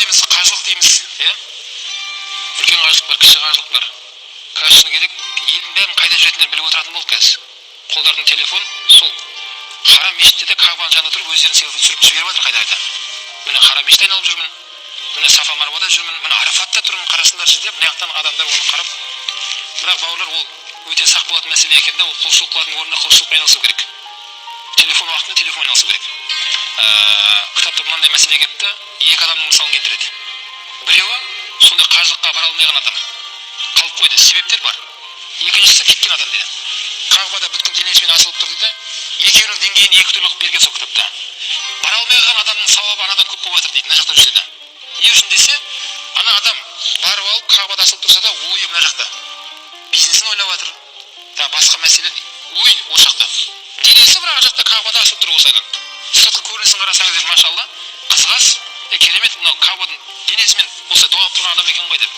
Дейміз, қажылық дейміз, иә. Үлкен қажылық бар, кіші қажылық бар. Қазір, шыны керек, елдің бәрін қайда жүретіндерін біліп отыратын болды. Қазір қолдарында телефон, сол Харам мешітте де, Қағбаның жанында тұрып, өздерінің селфи түсіріп жіберіп жатыр қайда қайда. Міне, Харам мешітте айналып жүрмін, міне, Сафа Марвада жүрмін, міне, Арафатта тұрмын, қарасыңдаршы деп. Мына жақтан адамдар оны қарап. Бірақ, бауырлар, ол өте сақ болатын мәселе екен да. Ол құлшылық қылатын орында құлшылықпен айналысу керек, телефон уақытында телефон айналысу керек. Кітапта мынандай мәселе келіпті. Екі адамның мысалын келтіреді. Біреуі сондай қажылыққа бара алмай қалған адам, қалып қойды, себептер бар. Екіншісі кеткен адам дейді, Қағбада бүткіл денесімен асылып тұр дейді. Екеуінің деңгейін екі түрлі қылып берген сол кітапта. Бара алмай қалған адамның сауабы анадан көп болып жатыр дейді, мына жақта жүрсе де. Не үшін десе, ана адам барып алып, Қағбада асылып тұрса да, ойы мына жақта, бизнесін ойлап жатыр да, басқа мәселе, ой осы жақта, денесі бірақ ар жақта, Қағбада асылып тұр осылайдан. Сыртқы көрінісін қарасаңыз енді, машалла, қызғас, е, керемет, мынау Қағбаның денесімен осылай доғап тұрған адам екен ғой деп.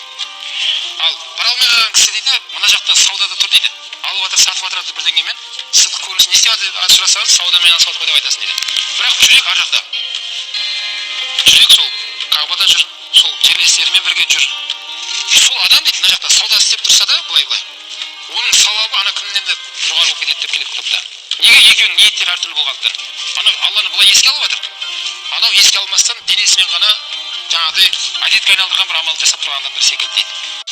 Ал бара алмай қалған кісі дейді, мына жақта саудада тұр дейді, алып жатыр, сатып жатыр бірдеңемен. Сыртқы көрінісі не істеп жатыр деп сұрасаңыз, саудамен айналысып жатыр ғой деп айтасың дейді. Бірақ жүрек ар жақта, жүрек сол Қағбада жүр, сол жерлестерімен бірге жүр. Сол адам дейді, мына жақта сауда істеп тұрса да, былай былай, оның сауабы ана кімнен де жоғары болып кетеді деп келеді кітапта. Неге? Екеуінің ниеттері әртүрлі болғандықтан. Анау Алланы былай еске алып жатыр, анау еске алмастан, денесімен ғана жаңағыдай әдетке айналдырған бір амал жасап тұрған адамдар секілді дейді.